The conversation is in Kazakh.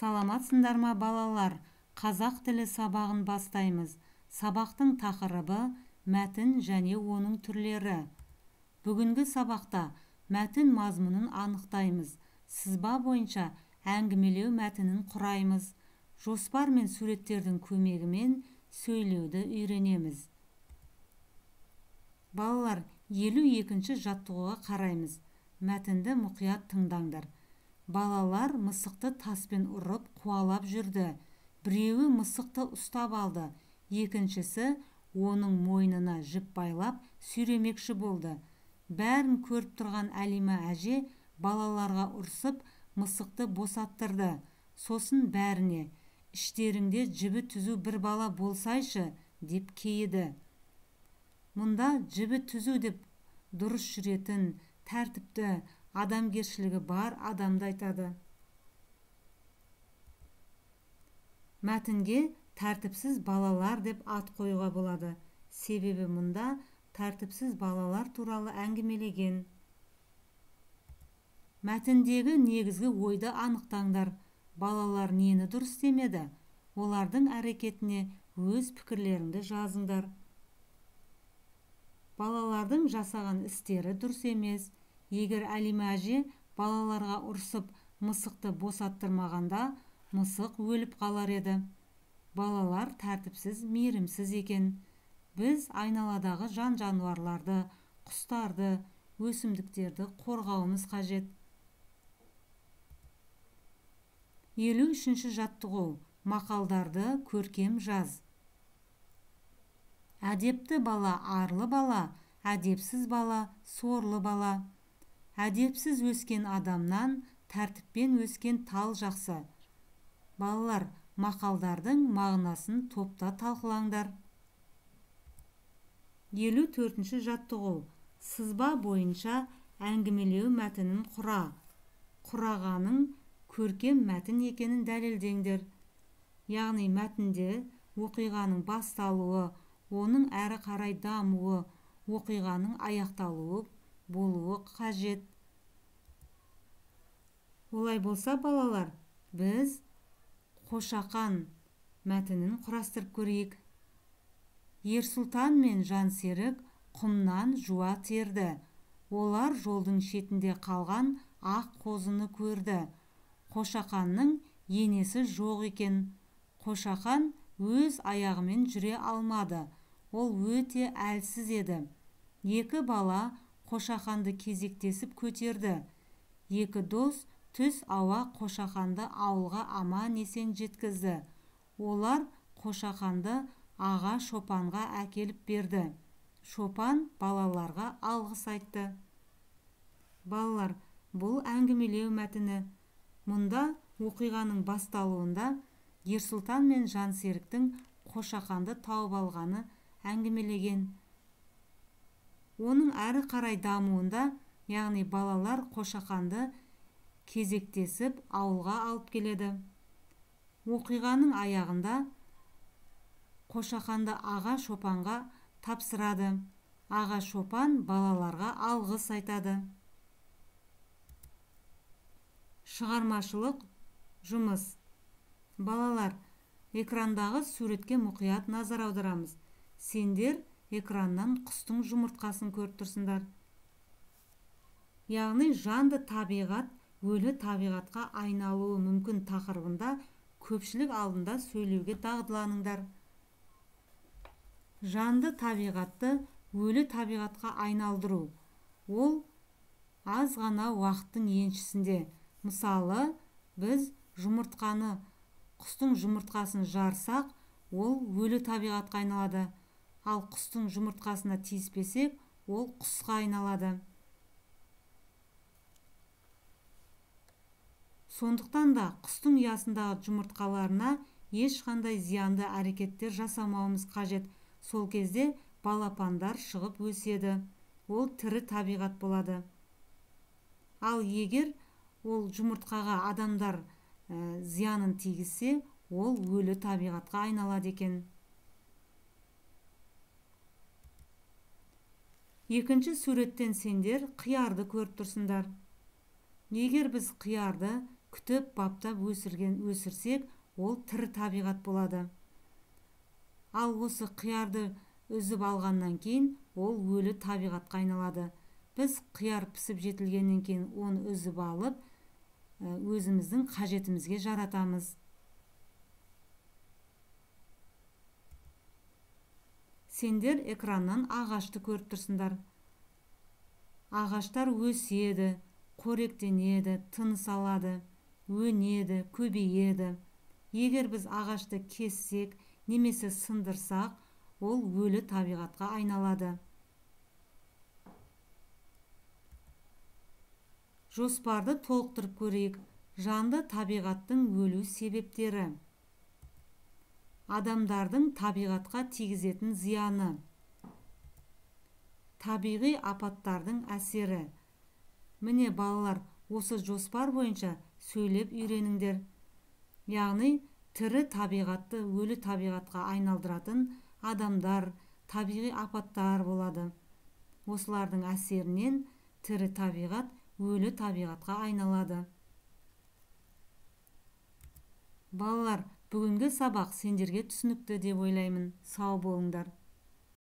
Саламатсыңдар ма, балалар? Қазақ тілі сабағын бастаймыз. Сабақтың тақырыбы мәтін және оның түрлері. Бүгінгі сабақта мәтін мазмұнын анықтаймыз. Сызба бойынша әңгімелеу мәтінін құраймыз. Жоспар мен суреттердің көмегімен сөйлеуді үйренеміз. Балалар, 52-ші жаттығуға қараймыз. Мәтінді мұқият тыңдаңдар. Балалар мысықты таспен ұрып қуалап жүрді. Біреуі мысықты ұстап алды, екіншісі оның мойнына жіп байлап сүйремекші болды. Бәрін көріп тұрған Әлима әже балаларға ұрсып, мысықты босаттырды. Сосын бәріне: «Іштеріңде жібі түзу бір бала болсайшы», деп кейіді. Мұнда жібі түзу деп дұрыс жүретін, тәртіпті, адамгершілігі бар адамды айтады. Мәтінге тәртіпсіз балалар деп ат қоюға болады. Себебі мұнда тәртіпсіз балалар туралы әңгімелеген. Мәтіндегі негізгі ойды анықтаңдар. Балалар нені дұрыс істемеді? Олардың әрекетіне өз пікірлеріңді жазыңдар. Балалардың жасаған істері дұрыс емес. Егер Әлима әже балаларға ұрсып, мысықты босаттырмағанда, мысық өліп қалар еді. Балалар тәртіпсіз, мейірімсіз екен. Біз айналадағы жан-жануарларды, құстарды, өсімдіктерді қорғауымыз қажет. 53-ші жаттығу. Мақалдарды көркем жаз. Әдепті бала арлы бала, әдепсіз бала сорлы бала. Әдепсіз өскен адамнан тәртіппен өскен тал жақсы. Балалар, мақалдардың мағынасын топта талқылаңдар. 54-ші жаттығу. Сызба бойынша әңгімелеу мәтінін құра. Құрағаның көркем мәтін екенін дәлелдеңдер. Яғни мәтінде оқиғаның басталуы, оның әрі қарай дамуы, оқиғаның аяқталуы болуы қажет. Олай болса, балалар, біз Қошақан мәтінін құрастырып көрейік. Ерсұлтан мен Жансерік құмнан жуа терді. Олар жолдың шетінде қалған ақ қозыны көрді. Қошақанның енесі жоқ екен. Қошақан өз аяғымен жүре алмады. Ол өте әлсіз еді. Екі бала Қошақанды кезектесіп көтерді. Екі дос түс ауа Қошақанды ауылға аман-есен жеткізді. Олар Қошақанды аға шопанға әкеліп берді. Шопан балаларға алғыс айтты. Балалар, бұл әңгімелеу мәтіні. Мұнда оқиғаның басталуында Ерсұлтан мен Жансеріктің Қошақанды тауып алғаны әңгімелеген. Оның әрі қарай дамуында, яғни балалар Қошақанды кезектесіп ауылға алып келеді. Оқиғаның аяғында Қошақанды аға шопанға тапсырады. Аға шопан балаларға алғыс айтады. Шығармашылық жұмыс. Балалар, экрандағы суретке мұқият назар аударамыз. Сендер экраннан құстың жұмыртқасын көріп тұрсыңдар. Яғни жанды табиғат өлі табиғатқа айналуы мүмкін тақырыбында көпшілік алдында сөйлеуге дағдыланыңдар. Жанды табиғатты өлі табиғатқа айналдыру ол аз ғана уақыттың еншісінде. Мысалы, біз жұмыртқаны, құстың жұмыртқасын жарсақ, ол өлі табиғатқа айналады. Ал құстың жұмыртқасына тиіспесек, ол құсқа айналады. Сондықтан да құстың ұясындағы жұмыртқаларына ешқандай зиянды әрекеттер жасамауымыз қажет. Сол кезде балапандар шығып өседі. Ол тірі табиғат болады. Ал егер ол жұмыртқаға адамдар зиянын тигізсе, ол өлі табиғатқа айналады екен. Екінші суреттен сендер қиярды көріп тұрсыңдар. Егер біз қиярды Күтіп баптап өсірсек, ол тірі табиғат болады. Ал осы қиярды үзіп алғаннан кейін ол өлі табиғатқа айналады. Біз қияр пісіп жетілгеннен кейін оны үзіп алып, өзіміздің қажетімізге жаратамыз. Сендер экраннан ағашты көріп тұрсыңдар. Ағаштар өседі, қоректенеді, тыныс алады, өнеді, көбейеді. Егер біз ағашты кессек немесе сындырсақ, ол өлі табиғатқа айналады. Жоспарды толықтырып көрейік. Жанды табиғаттың өлу себептері. Адамдардың табиғатқа тигізетін зияны. Табиғи апаттардың әсері. Міне балалар, осы жоспар бойынша сөйлеп үйреніңдер. Яғни тірі табиғатты өлі табиғатқа айналдыратын адамдар, табиғи апаттар болады. Осылардың әсерінен тірі табиғат өлі табиғатқа айналады. Балалар, бүгінгі сабақ сендерге түсінікті деп ойлаймын. Сау болыңдар.